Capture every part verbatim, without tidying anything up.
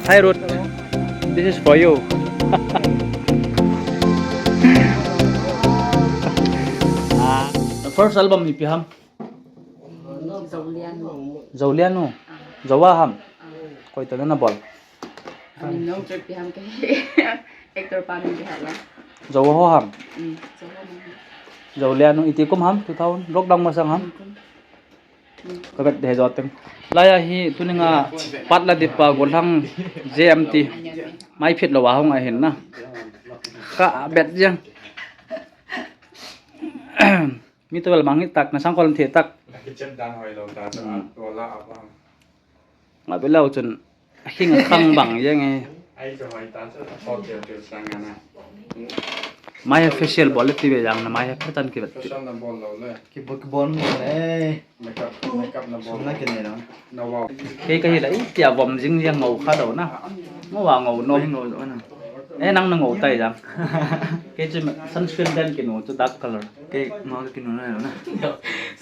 Hi Ruth, this is for you. Ah, first album ipi ham? Zolianu. Zolianu. Zoa ham? Koi toh nana bol? Ani nong chu ipi ham ke. Actor pa min ipi ham. Zoa ho ham? Mm, Zoa ho. Zolianu iti kum ham? Two thousand. Lockdown masang ham? Ka vet de jo teng. Laiya hi tuninga pat la dipa gollhang J M T. Mai phit lou a hung ahin na. Kha bet jeng. Mi to vel mang hi tak na sang kol the tak. Kichem dan hoi lou ta, to la apa. Nga be lou chun. Hing khang bang jeng e. Ai, chu hoi ta chu, a pau tiu tiu sang ana. Mai ha facial bol le ti ve jang na, mai ha phetan ki vet ti. Facial na bol lou le. Ki bol, ki bol mo le. Makeup, makeup na bol. Sum na ki nei lou. Na wow. Kei ka hi la, i tia vom jing jeng ngou kha lou na. Ngou a ngou no. Ngou lou na. Eh, nang na ngou tai jang. Kei chu sunscreen den ki nu chu dark color. Kei ngou ki nu na lou na.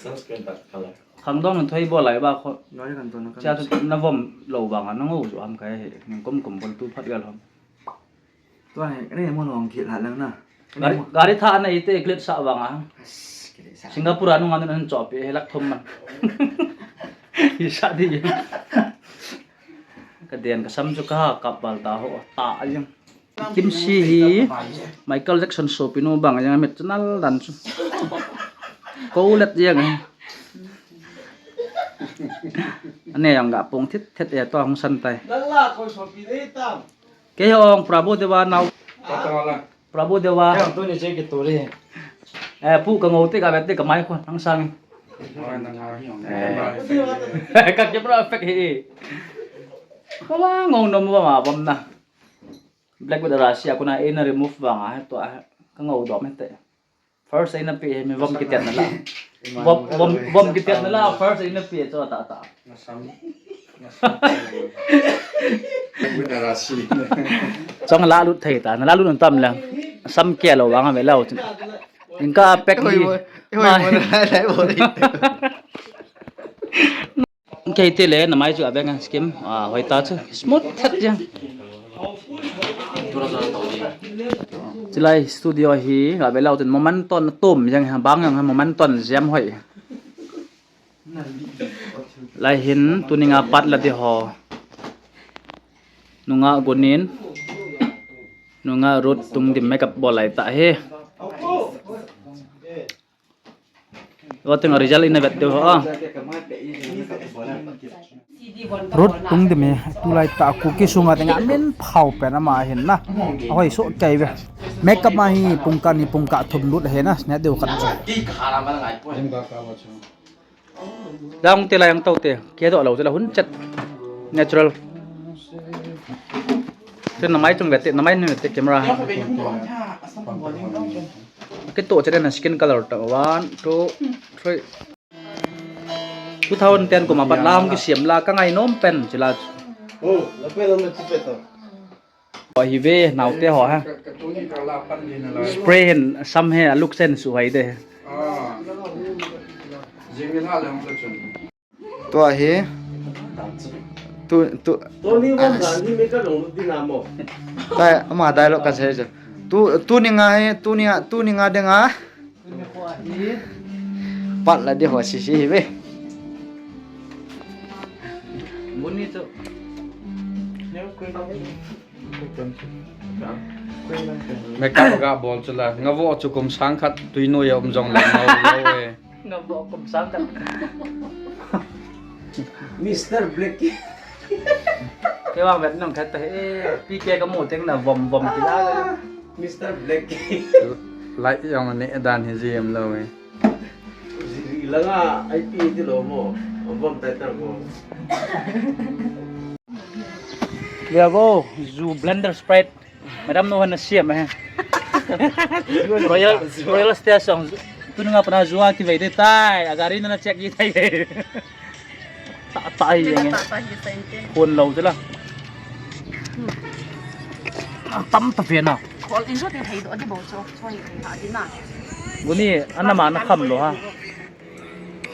Sunscreen dark color. Khangdong in thoi bol lai ba kho. Noi kan to na kan. Cha tu na vom lou vang a na ngou chu ham kai he. Ning kum kum bol tu phat gal ham. Tua he, ka nei mo nong ki la lang na. Gari, gari tha na ite klet sa vang a. As, klet sa. Singapore anu ngan nan chop he lak thum man. Hi sa di. Ka den ka sam chu ka ha kap bal ta ho ta jeng. Kimsi hi Michael Jackson sopi nu bang jeng a met chu nal dan chu. Ko let jeng a. Ane jong ga pong thet thet e to hung san tai. Lala ko sopi dei tam. Kei hong Prabhu Deva nau. Patola. Prabhu Deva. Yang tu ni che ki tu ri. Eh, pu ka ngou te ka vet te ka mai ko nang sang. Oi, nang ha hi hong. Eh. Ka camera effect hi. Ko wa ngou nom wa ma bom na. Black with Russia ko na e na remove vang a to a ka ngou dom he te. First aina pe he mi vom kitiat na la. Vom, vom, vom kitiat na la, first aina pe cho ta ta. Nasam, nasam. Buda rasi. Chong la lut thei ta, na la lut tam la. Sam ke lo wang ve lo. Inka pek ni. Hoi, hoi, hoi, lai, lai, hoi. Kei te le, na mai chu a veng a skim, a, hoi ta chu, smooth thet jeng. Chilai studio hi, a ve lau chun, moment ton tum jeng, bang jeng, moment ton jam hoi. Lai hin, tuninga pat la di ho. Nunga Gunin, nunga Ruth Tungdim makeup bol lai ta hi. Lo teng result ina vet deu ho a. Ruth Tungdim hi tulai ta Kuki sunga tenga min phau pen ama hin na. Ahoi so kai ve. Makeup ma hi pungka ni pungka thum lut he na. Sne deu khat chu. Dang te la yang tau te. Ke do lo te la hun chat. Natural. Te na mai chung vet te, na mai ni vet te camera. Kei to chale na skin color ta one, two, three. Two thousand ten kum a pat la hung kisiam la ka ngai nom pen chila. Oh, la pe lo me ti pe to. Ho hi ve nau te ho ha. Spray hin sam he a look sen su hai de. Tua hi. Tu, tu. Tony Wong dan hi me ka long lut ding a mo. Tua ama dialogue kan sei chu. Tu, tuninga hi, tuninga, tuninga dinga. Pat la di ho sisi hi ve. Muni chu. Makeup ga bol chu la. Nga vo chu kum sang khat tui noi a um jong le ngau lo e. Nga vo kum sang khat. Mister Black. Kei vang vet nong khat ta he. P K ka mu teng na vom vom ki la. Mister Black. Light jong ne dan hi jim lo e. Langa I P ti lo mo. Vom tai ta mo. Lia vo, ju blender Sprite. Madam no hana siam eh. Royal, Royal Station. Tuninga pana ju a kivei de tai. A gari na check ki tai. Ta, ta ai yeng. Ta, ta hi sain te. Phone lo te la. Tam ta fe na. Call in so te thei do di bo cho. Choi thei ha di na. Guni, ana ma na kham lo ha.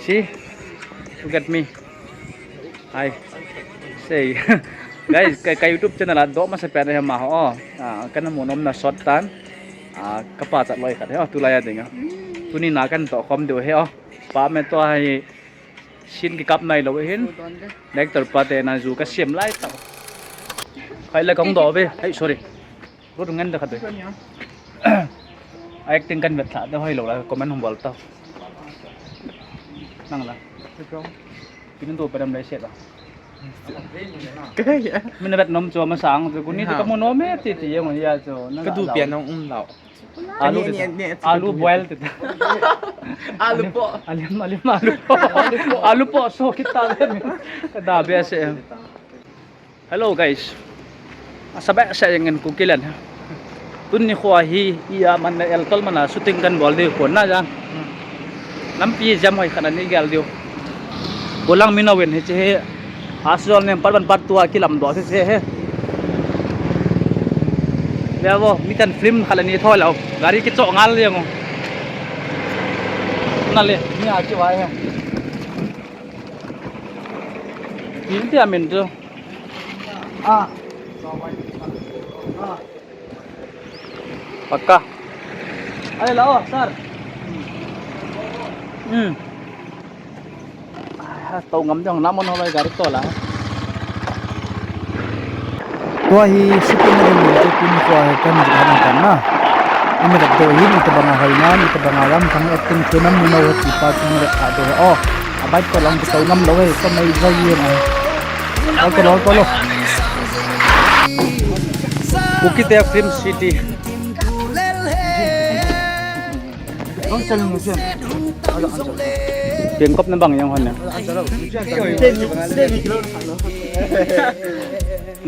See? Look at me. I say. Guys, ka, ka YouTube channel a doh masa pen hi ama ho. Ah, kana mu nom na short tan. Ah, ka pachat loi khat hi, oh, tulai a ding a. Tuni na kan toh khom diu hi, oh. Pa me to hi scene kikap nai lou hin. Director pa te na ju ka siam lai tau. Khai le kong doh ve. Hey, sorry. Rut ngen da khat ve. Acting kan vet tha da hoi lou la comment hung bol tau. Nang la. Pin do pa dam lai se da. Kaya. Min vet nom chu ma sang chu kuni chu ka mu nom e ti ti yang ya chu. Ka du pian nong um lau. Alu Ani, ti ani, ta. Ani, Alu ani. Boil ti ta. Alu po. Alim, alim, alu po. Alu po so kita le. Ka da be se. Hello guys. Asa behseh jeng in Kukiland. Tuni kho hi, ia man na el tol man a shooting kan bol diu kon na jang. Lampi jam hoi khat a nei gel diu. Golang min a ven hiche hi. Asol nem part one part two a kilam doh se se hi. Ve vo, mi tan film khat a nei thoi lou. Gari kichoh ngal jeng o. Na le, mi a chi vai hi. Tin ti a min chu. Ah. Pakka. Are lao, sir. Hmm. Ah, to ngam jong na mon holoi gari to la. Tua hi shooting na ding te pin tua hi kan jing han kan na. Imi dak do hi, mi tabang a hoi na, mi tabang a lam thang acting tu nam mi no ti pa tu mi dak do. Oh, abai ko lang to ngam lo he, ko mai jai ye na. Ko lo, ko lo. Kuki te Film City. Bangkok na bang yang hon na.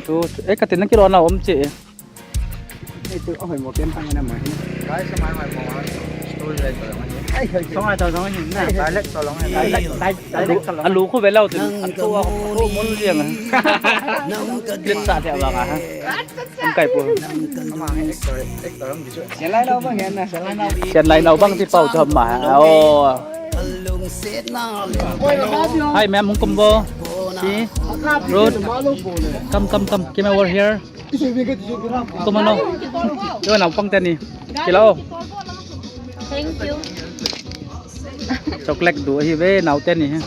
Tu, eh, ka tin na kilo na om che. Guys, mai mai mo. Story lai to long ni. Song ai to long ni na. Dialect to long ni. Dialect, dialect to long. Alu khu ve lau tin. An to a khu mol jeng. Clip sa thei ba nga ha. An kai po. Ama actor, actor ang bisu. Sian lai nau bang yan na, sian lai nau. Sian lai nau bang ti pau chom ma. Oh. Hi ma'am, hung kum bo. Si. Road. Come, come, come. Come over here. Ito mano. Yo, naupang teni. Kilo. Thank you. Chocolate du hi ve nau teni.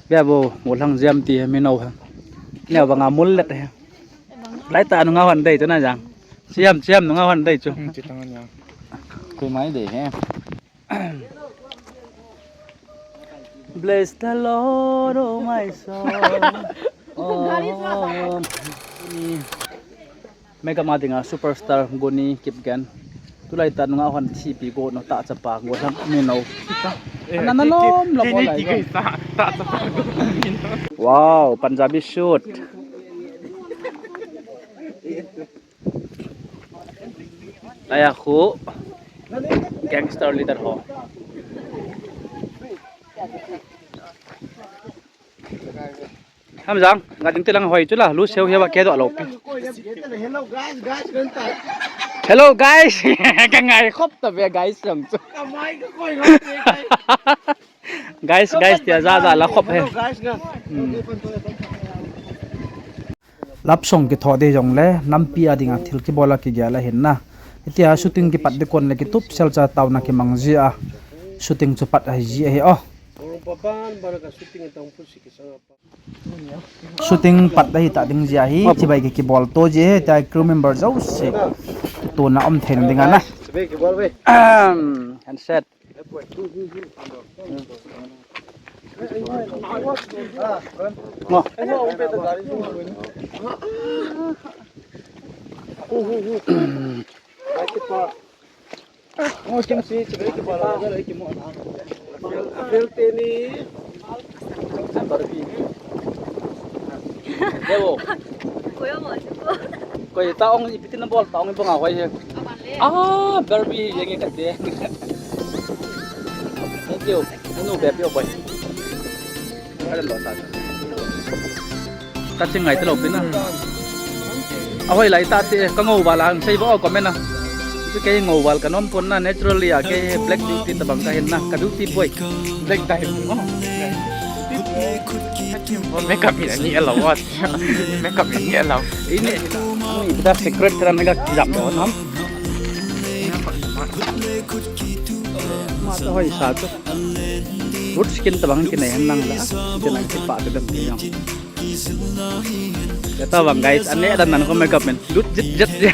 Bia bo, mo lang jam ti mi nau ha. Neo banga mul let ha. Lai ta nu nga hon dei tu na jang. Siam, siam nu nga hon dei chu. Hmm, chi tang ya. Koi mai dei he. Bless the Lord, oh my soul. Oh, Guni. Mega ma dinga superstar Guni Kipgen. Tulai ta nunga hon thipi go no ta chapa go thang mi no. Eh, ana na lom lo ko lai go. Ta, ta chapa go mi no. Wow, Punjabi shoot. Laya khu gangster leader ho. Ham jang, nga ding te lang hoi chu la, lu seu hia ba ke do lo pi. Hello guys, guys, kan tai. Hello guys, ka ngai khop ta ve guys jong chu. Ka mai ka koi ngam te kai. Guys, guys, tia ja ja la khop he. Hello guys, guys. Hmm. Love song kitho dei jong le, nampi a dinga thil kibol a kigel a hin na. Hitia shooting kipat ding kon le kitup sel cha tauna kimang ji a. Shooting chu pat ahi ji ahi o. Shooting pat ahi ta ding ji ahi, chibai ki kibol to ji ahi, tia crew member jouse. Tuna um theina dinga na. Ahem, handset. Koi ta ong ipi tin na bol ta ong ipi nga hoi he. Ah, Barbie yang ikat de. Thank you. Anu be pio boy. Ka ching ngai ta lo pin na. A hoi lai ta te ka ngou ba la sei ba comment na. Chu kei ngou ba ka nom pon na naturally a kei black beauty ta bang ka hin na ka beauty boy. Black diamond. Makeup in ani alo wat. Makeup in ani alo. Ini, ini kita secret kerana ga jam doh nam. Mata hoi sa tu. Good skin tabang kinai hen lang la. Kinai kipa tu dam yang. Kata bang guys, ane dan nan ko makeup men. Lut jet jet je.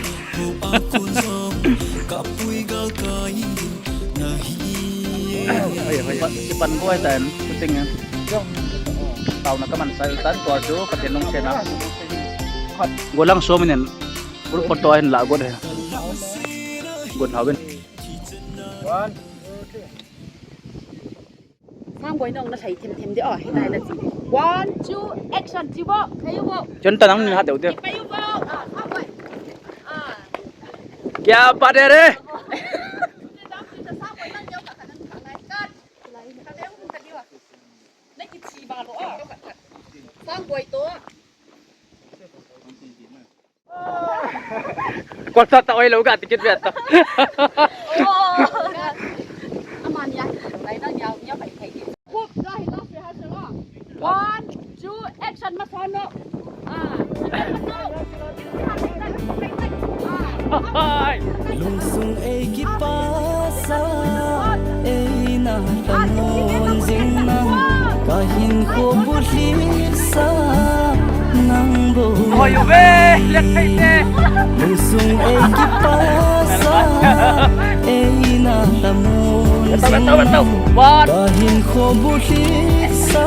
Oi, oi. Kipan ko ai tan, shooting ya. Tao na kaman sa tan, tua chu, Pathen lungset na. Golang so minen, full photo ahin la got he. Got hawin. One, two, three. Sangboi nong na thei them them de o, hi tai na chi. One, two, action, chi bo, thei u bo. Chun ta nang ni ha deu de. Thei u bo, ah, Sangboi. Ah. Kya baat hai re? Kolkata oi lo ga ticket ve ta. Oh. Amani ya, lai na nya, nya pai pai. One, two, action, ma son no. Ah. Hai. Lungsung ei kipasa, ei na tamun jing na, ka hinkho bulhit sa, nang bou. Hoi uve, lek thei te. Lungsung ei kipasa, ei na tamun jing na, ka hinkho bulhit sa.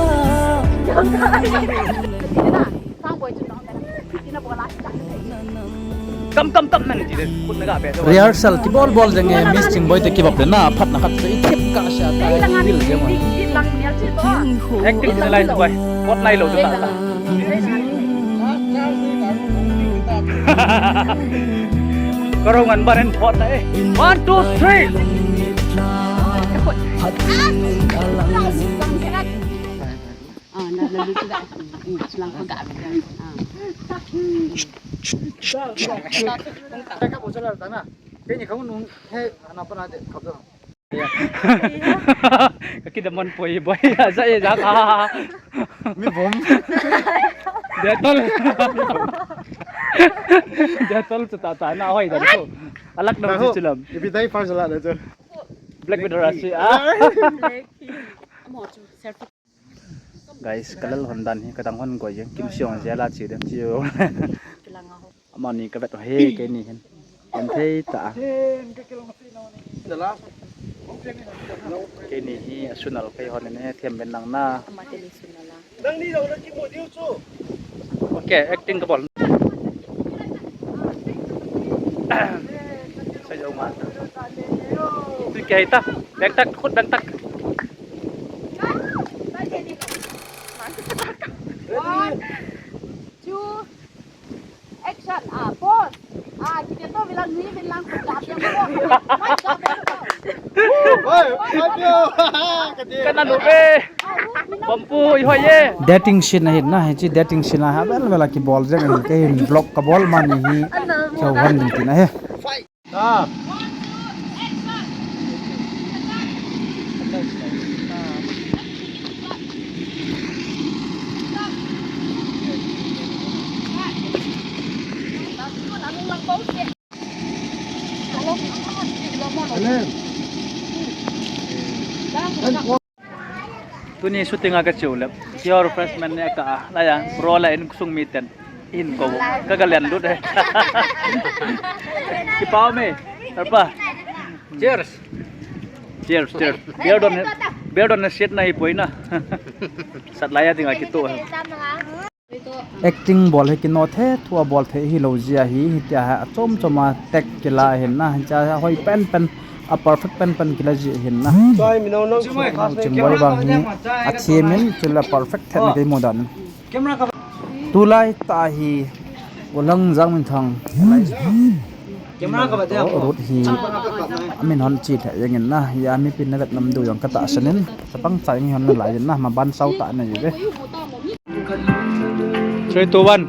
Kam, kam, kam, nang ji le, khut na ga be. Rehearsal kibol bol jeng e, Miss Chingboi te kibap le na, phat na khat se, i thip ka sha ta, i feel jeng e. Acting te lai tu bai. Pot nai lo tu ta. Ka rong an ban en pot na e. One, two, three. Ah, na, na, na, na, na, na, na, na, na. Ka kidam man poi boi, ja, ja, ja, ka. Mi bom. Dettol. Dettol chu ta ta na hoi dan chu. Alak dam chu lam. Ipi dai first la na chu. Black Widow ra si a. Black. Amo chu selfie. Guys, ka lal hon dan hi, ka dang hon goi jeng, Kim Seung Jae la chi dem chi. Amani ka vet he, keini hin. Kan thei ta. Keini hi a sunal kei hon ne, thiam ben lang na. Okay, acting ka bol. Sai jo ma. Tu kei ta, beng tak, khut beng tak. One, two, action, ah, pause. Ah, kita tu bilang ni, bilang kerja dia tu. Mai kerja dia tu. Oi, oi, oi, oi. Kana lu be. Bampu, i hoi ye. Dating scene ahin na, hichi dating scene a ha, bel bel a kibol jeng ahin, kei hin vlog ka bol mani hi, keu han ding tina he. Ah. Tuni shooting a ka chiu le, keiho refreshment ne ka a, la ya, bro la insung mi ten, in ko, ka ka len lut e. Kipa me, arpa. Cheers. Cheers, cheers. Beer don, beer don na shit na hi poi na. Sat la ya ding a kitu. Acting bol hi kino the, thu a bol the hi lo jia hi, hitia hi a chom chom a take kila hin na, hitia hi a hoi pen pen, a perfect pen pen kila ji hin na. Choi, mi no no. Chingboi bang hi a thiam in, chule perfect the na kei mu dan. Tulai ta hi, Golang Jangminthang. Camera ka ba dia. Rut hi, amin hon chi the jeng in na, ya mi pin na vet nam du jong ka tahsan in, chapang cha jeng hon na lai in na, ma ban sao ta na ji ve. Three, two, one.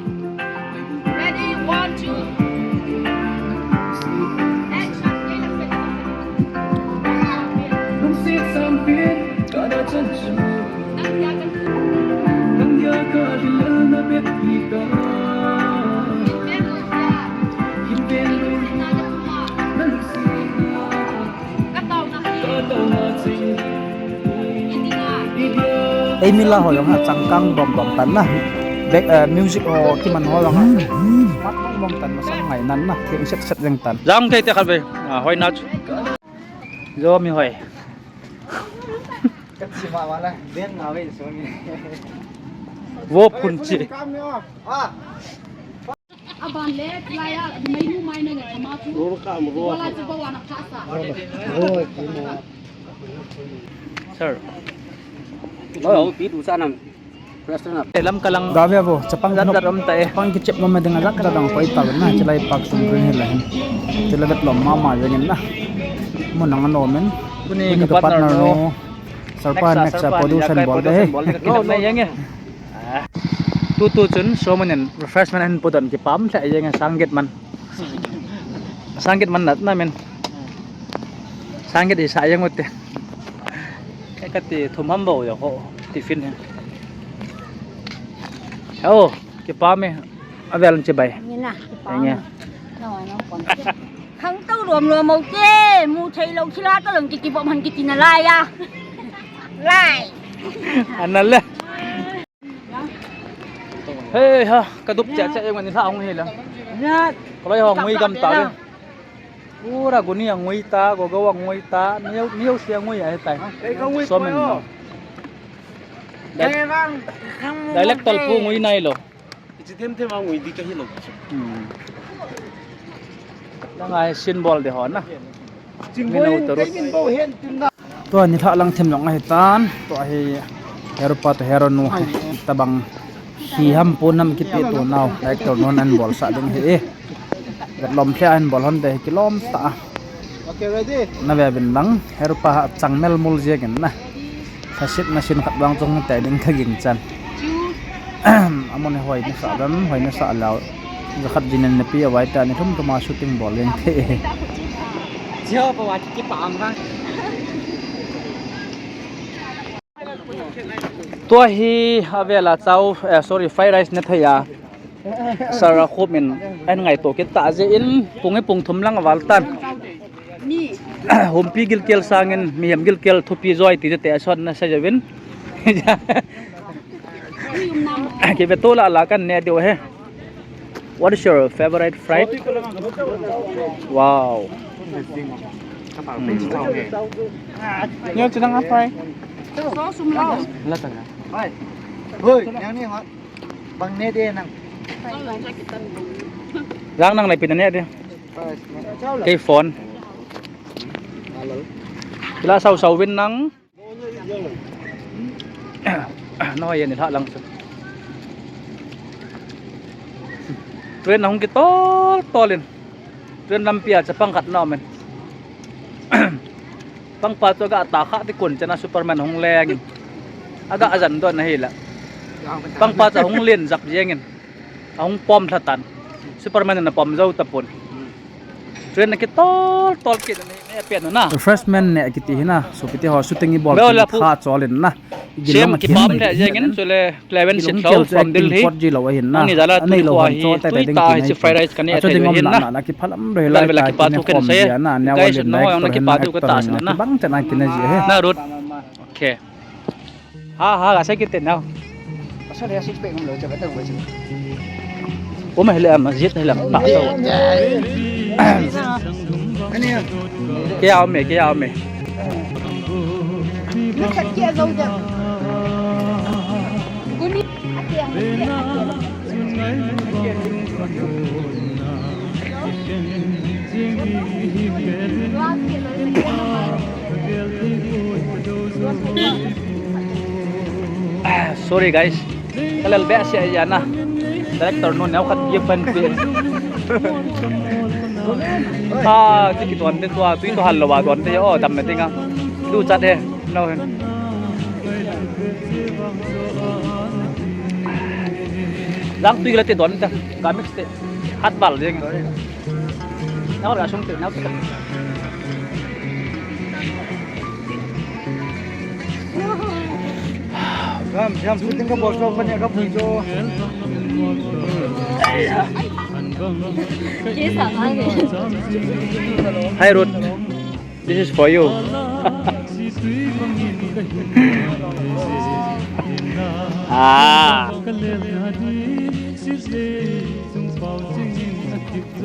Ready, one, two. Action. Ei mila ho jong ha changkang bom bom tan na. Back, eh, music ho kiman ho jong ha. Mat bom bom tan masang ngai nan na. Theng set set jeng tan. Jang kei te khat ve. Ah, hoi na chu. Jo mi hoi. Ka chi ma ma la. Den na ve so ni. Wo phun chi. Ah. Aban le, laya, mai nu mai na ngai ma chu. Ro ka mo ro. Wala chu ba wa na kha sa. Sir. Oh, pi tu sa nam. Restaurant. Lam kalang. Ga ve vo, chapang jat jat um ta e. Chapang kichep mo me ding jat jat dang koi ta na, chilai park sung ring hi la hin. Chilai vet lom ma ma jeng in na. Mo nang no men. Kuni ka partner no. Sarpa next, next, ah, production bol de he. Bol de he. Kinap na yang e. Ah. Tu tu chun, so manin refreshment ahin pudon kipah lheh jeng e, sang get man. Sang get man nat na men. Sang get i sa jeng u te. Ka ti thum ham bou jo ho, tiffin he. Oh, kipah me. Avel chibai. Ni na, kipah me. Enge. No, no, kon. Khangtou lom lom mo te, mu thei lou thila to lom kiki bom han kiti na lai a. Lai. Ana le. Hey ha, ka dup cha cha jeng ni lha hung hi la. Ka loi hung ngui gam ta le. Pura guni a ngui ta, gogo a ngui ta, miu, miu sia ngui a he tai. So men no. Director pu ngui nai lo. Ichi them them a ngui di ka hi lo. Hmm. Nang ai sin bol de ho na. Min o to ru. Tua ni lha lang them jong ahi tan. Tua hi hero pa to hero nu tabang hi ham pu nam kipe tu nau. Director nun an bol sa ding hi e. Vet lom lheh a hin bol hon te hi kilom ta a. Okay, ready? Na ve vin lang, hero pa ha chang mel mul jeng in na. Thasit na sin khat vang chung te ding ka ging chan. Amun hoi ni sa dan, hoi ni sa lau. Za khat jin in na pi a vai ta ni thum thum a shooting bol jeng the. Jio pa wa ki pa ang vang. Tua hi avela chow, eh, sorry, fried rice na thei a. Sara khup in an ngaito kit ta jeh in pung hi pung thum lang aval tan. Humpi gilkel sangin mihem gilkel thupi joi ti te asot na sa jovin. Kive to la la kan ne deu he. What is your favorite fried? Wow. Neo chidang a fry. Hoi, yang ni hot. Bang ne de nang. Lang nang lai pin ne de. Kei phone. Kila sau sau vin nang. Noi, ni lha lang chu. Train ahung kitol tol in. Train lampi a chapang khat na um in. Pangpa chu aga ta kha ti kun chana Superman hung leng in. Aga jan don ahi la. Pangpa chu ahung len jap jeng in. Ahung pom lha tan. Superman in apom jou tapon. Train na kitol tol kit na, ne pen na. Refreshment ne kiti hi na. So kiti ho shooting i bol la kha chol in na. Sem kipah lheh jeng in, chule Clement Sitlhou from Delhi. Pot ji lo ahin na. Ani jala tu ni ko ahi, tui ta hi chi fried rice kane thei ahin na. Na, na, na kiphalam rei lai ta kipathu ken sei. Guys, no, na kipathu ka ta sin na. Bang chana kina ji he. Na Ruth. Okay. Ha, ha, ga sai kit te nau. Asa le six pack um lo cha ka ta ko chi. Ko ma hele ma jit hele ta to. Ani ya. Ke ao me, ke ao me. Ah, sorry guys. Kalal be sia ya na. Director nu neo khat ye pen pe. Ah, ti ki ton te tua, tui to hal lo wa ton te o, dam me tinga. Du chat he. No he. Lang tui la te don ta. Ka mix te. Hat bal jeng. Nau la sung te nau ta. Jam, jam, shooting ka boss lo pa ne ka pui jo. Hi, Ruth. This is for you. Ah.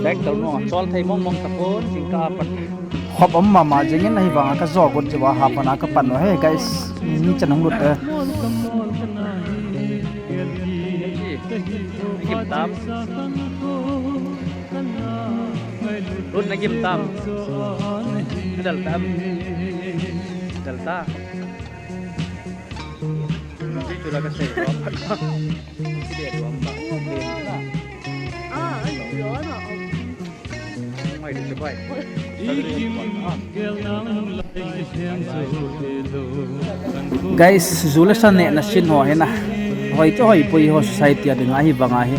Back to no. Chol thei mong mong tapon, jingkah a pat. Khop um mama jingin ahivanga kajo got jiva hapana kapan uve guys. Mi chan hung lut e. Kim tam. Ruth, na gim tam. Dal tam. Dal ta. Dito lang kasi. Ah, ano yun? May dito ba? Guys, ju le sa nehna sin ho hi na. Hoi chu hoi poi ho society a dinga hi vanga hi.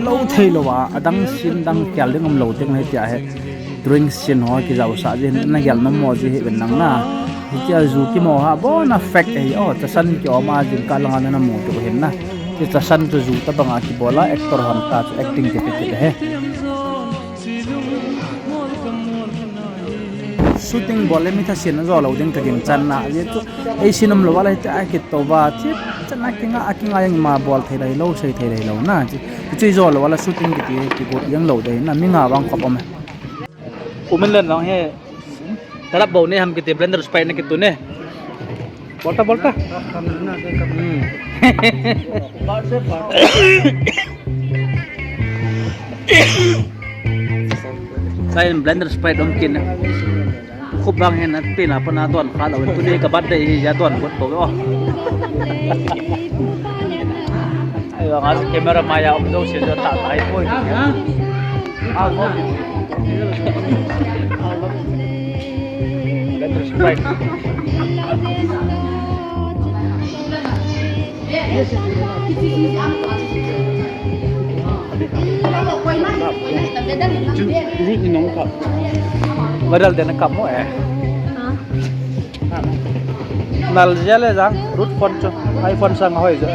Lou thei lou a, adang sin dang khel ding um lou teng le tia hi. Drink sin ho kijao sa jin na gel nom mo ji hi ben nang na. Hitia ju kimo ha bon a fact ahi o, tasan ki om a jingkah langa na mu tu hin na. Ti tasan chu ju tabanga kibol a, actor hon ta chu acting ti ti he. Shooting bol le mi thasin jo lou ding ka ginchan na. Ei sin um lou a le ta kit to va. Chi chan a kinga a kinga jeng ma bol thei lai lou, sei thei lai lou na. Chi chu jo lou a le shooting kiti kigot jeng lou dei na, mi nga vang khop um e. Umin len lang he. Tarap bou ne ham kiti blender Sprite na kitu ne. Bolta, bolta. Hmm. Kain blender Sprite um kin. Khop vang hin na pina pana don kha lou. Tuni ka birthday hi ya don got to. Ai, vang a camera maya um jo se jo ta tai poi. Ah, no. Let us try. Ruth, nong kap. Viral den kap mo e. Nal jia le jang, Ruth phone chu. iPhone sang hoi jo.